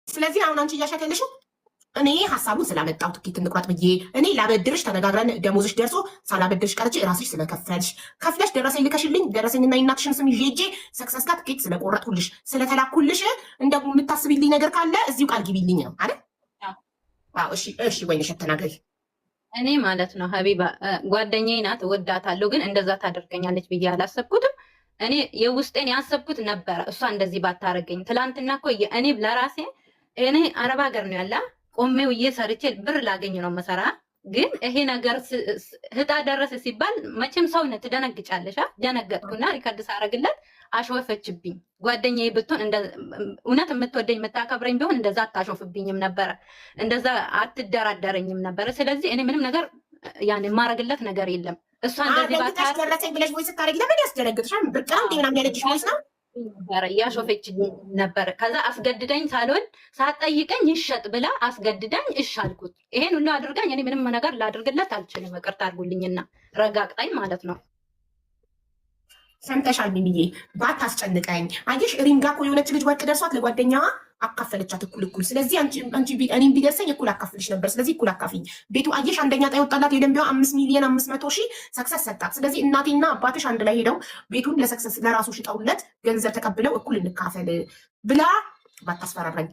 ስለዚህ አሁን አንቺ እያሻት ያለሽው እኔ ሀሳቡን ስላመጣው ትኬት እንቁረጥ ብዬ፣ እኔ ላበድርሽ ተነጋግረን ደሞዝሽ ደርሶ ሳላበድርሽ ቀርቼ ራስሽ ስለከፈልሽ፣ ከፍለሽ ደረሰኝ ልከሽልኝ፣ ደረሰኝና የእናትሽን ስም ይዤ ሄጄ ሰክሰስ ጋር ትኬት ስለቆረጥኩልሽ፣ ስለተላኩልሽ እንደ የምታስቢልኝ ነገር ካለ እዚሁ ቃል ግቢልኝ ነው አይደል? አዎ፣ እሺ፣ እሺ። ወይንሸት ተናገሪ። እኔ ማለት ነው ሀቢባ ጓደኛዬ ናት፣ እወዳታለሁ። ግን እንደዛ ታደርገኛለች ብዬ አላሰብኩትም። እኔ የውስጤን ያሰብኩት ነበረ፣ እሷ እንደዚህ ባታረገኝ። ትላንትና እኮ እኔ ለራሴ እኔ አረብ ሀገር ነው ያላ ቆሜ ውዬ ሰርቼ ብር ላገኝ ነው መሰራ። ግን ይሄ ነገር እጣ ደረሰ ሲባል መቼም ሰው ነህ ትደነግጫለሽ። ደነገጥኩና record ሳረግለት አሾፈችብኝ። ጓደኛዬ ብትሆን፣ እውነት የምትወደኝ የምታከብረኝ ቢሆን እንደዛ አታሾፍብኝም ነበረ፣ እንደዛ አትደራደረኝም ነበረ። ስለዚህ እኔ ምንም ነገር ያን የማረግለት ነገር የለም። እሷ እንደዚህ ደንግጠሽ ደረሰኝ ብለሽ voice ስታደርጊ ለምን ያስደነግጥሻል? ብርቅ ነው እንዴ ምናምን ያለችሽ voice ነው። ነበረ፣ እያሾፈች ነበረ። ከዛ አስገድዳኝ ሳልወድ ሳትጠይቀኝ ይሸጥ ብላ አስገድዳኝ እሺ አልኩት። ይሄን ሁሉ አድርጋኝ እኔ ምንም ነገር ላድርግለት አልችልም። ይቅርታ አድርጉልኝና ረጋግጣኝ ማለት ነው። ሰምተሻል ሚሚዬ? ባታስጨንቀኝ። አየሽ፣ ሪንጋ እኮ የሆነች ልጅ ወርቅ ደርሷት ለጓደኛዋ አካፈለቻት እኩል እኩል። ስለዚህ አንቺ እኔም ቢደርሰኝ እኩል አካፍልሽ ነበር። ስለዚህ እኩል አካፍኝ። ቤቱ አየሽ፣ አንደኛ ዕጣ የወጣላት የደንቢያዋ 5,500,000 ሰክሰስ ሰጣት። ስለዚህ እናቴና አባትሽ አንድ ላይ ሄደው ቤቱን ለሰክሰስ ለራሱ ሽጠውለት ገንዘብ ተቀብለው እኩል እንካፈል ብላ ባታስፈራራኝ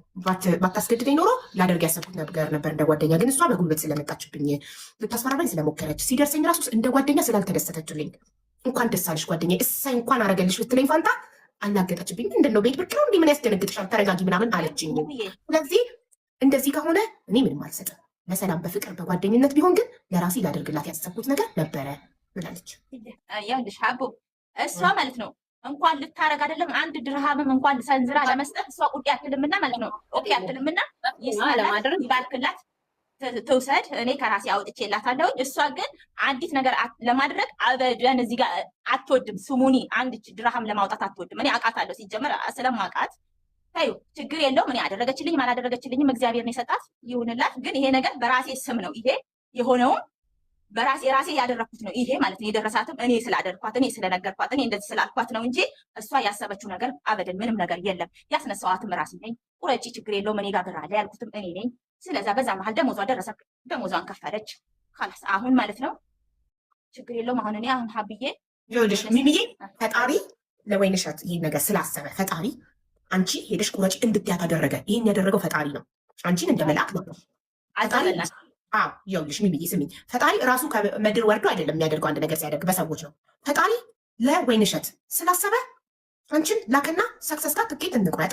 ባታስገድደኝ ኖሮ ላደርግ ያሰብኩት ነገር ነበር እንደ ጓደኛ። ግን እሷ በጉልበት ስለመጣችብኝ፣ ልታስፈራራኝ ስለሞከረች፣ ሲደርሰኝ ራሱ እንደ ጓደኛ ስላልተደሰተችልኝ፣ እንኳን ደስ አለሽ ጓደኛ፣ እሰይ እንኳን አረገልሽ ብትለኝ ፋንታ አላገጠችብኝ። ምንድን ነው ቤት ብርቅ ነው እንዲህ ምን ያስደነግጥሻል? ተረጋጊ ምናምን አለችኝ። ስለዚህ እንደዚህ ከሆነ እኔ ምንም አልሰጥም። በሰላም በፍቅር በጓደኝነት ቢሆን ግን ለራሴ ላደርግላት ያሰብኩት ነገር ነበረ ብላለች። ይኸውልሽ ሀቡ፣ እሷ ማለት ነው እንኳን ልታረግ አይደለም አንድ ድርሃምም እንኳን ሰንዝራ ለመስጠት እሷ ቁጤ አትልምና ማለት ነው okay አትልምና ይስማላት፣ ይባርክላት፣ ትውሰድ። እኔ ከራሴ አውጥቼላታለሁኝ። እሷ ግን አንዲት ነገር ለማድረግ አበደን እዚህ ጋር አትወድም። ስሙኒ አንድ ድርሃም ለማውጣት አትወድም። እኔ አውቃታለሁ፣ ሲጀመር ስለማውቃት ታዩ ችግር የለውም። እኔ አደረገችልኝም አላደረገችልኝም እግዚአብሔር ነው የሰጣት፣ ይሁንላት። ግን ይሄ ነገር በራሴ ስም ነው፣ ይሄ የሆነውም በራሴ ራሴ ያደረኩት ነው ይሄ ማለት ነው። የደረሳትም እኔ ስላደርኳት፣ እኔ ስለነገርኳት፣ እኔ እንደዚህ ስላልኳት ነው እንጂ እሷ ያሰበችው ነገር አበደን ምንም ነገር የለም። ያስነሳዋትም ራሴ ነኝ። ቁረጪ ችግር የለውም እኔ ጋር ብር አለ ያልኩትም እኔ ነኝ። ስለዛ በዛ መሀል ደሞዟ ደረሰ፣ ደሞዟን ከፈለች። خلاص አሁን ማለት ነው ችግር የለውም። አሁን እኔ አሁን ሀብዬ ይኸውልሽ ሚሚዬ፣ ፈጣሪ ለወይንሸት ይህን ነገር ስላሰበ ፈጣሪ አንቺ ሄደሽ ቁረጪ እንድትያት አደረገ። ይህን ያደረገው ፈጣሪ ነው። አንቺን እንደ መልአክ ነው ፈጣሪ። አዎ፣ ይኸውልሽ ሚሚዬ ስሚኝ፣ ፈጣሪ ራሱ ከምድር ወርዶ አይደለም የሚያደርገው። አንድ ነገር ሲያደርግ በሰዎች ነው። ፈጣሪ ለወይንሸት ስላሰበ አንቺን ላከና ሰክሰስ ጋር ትኬት እንቁረጥ።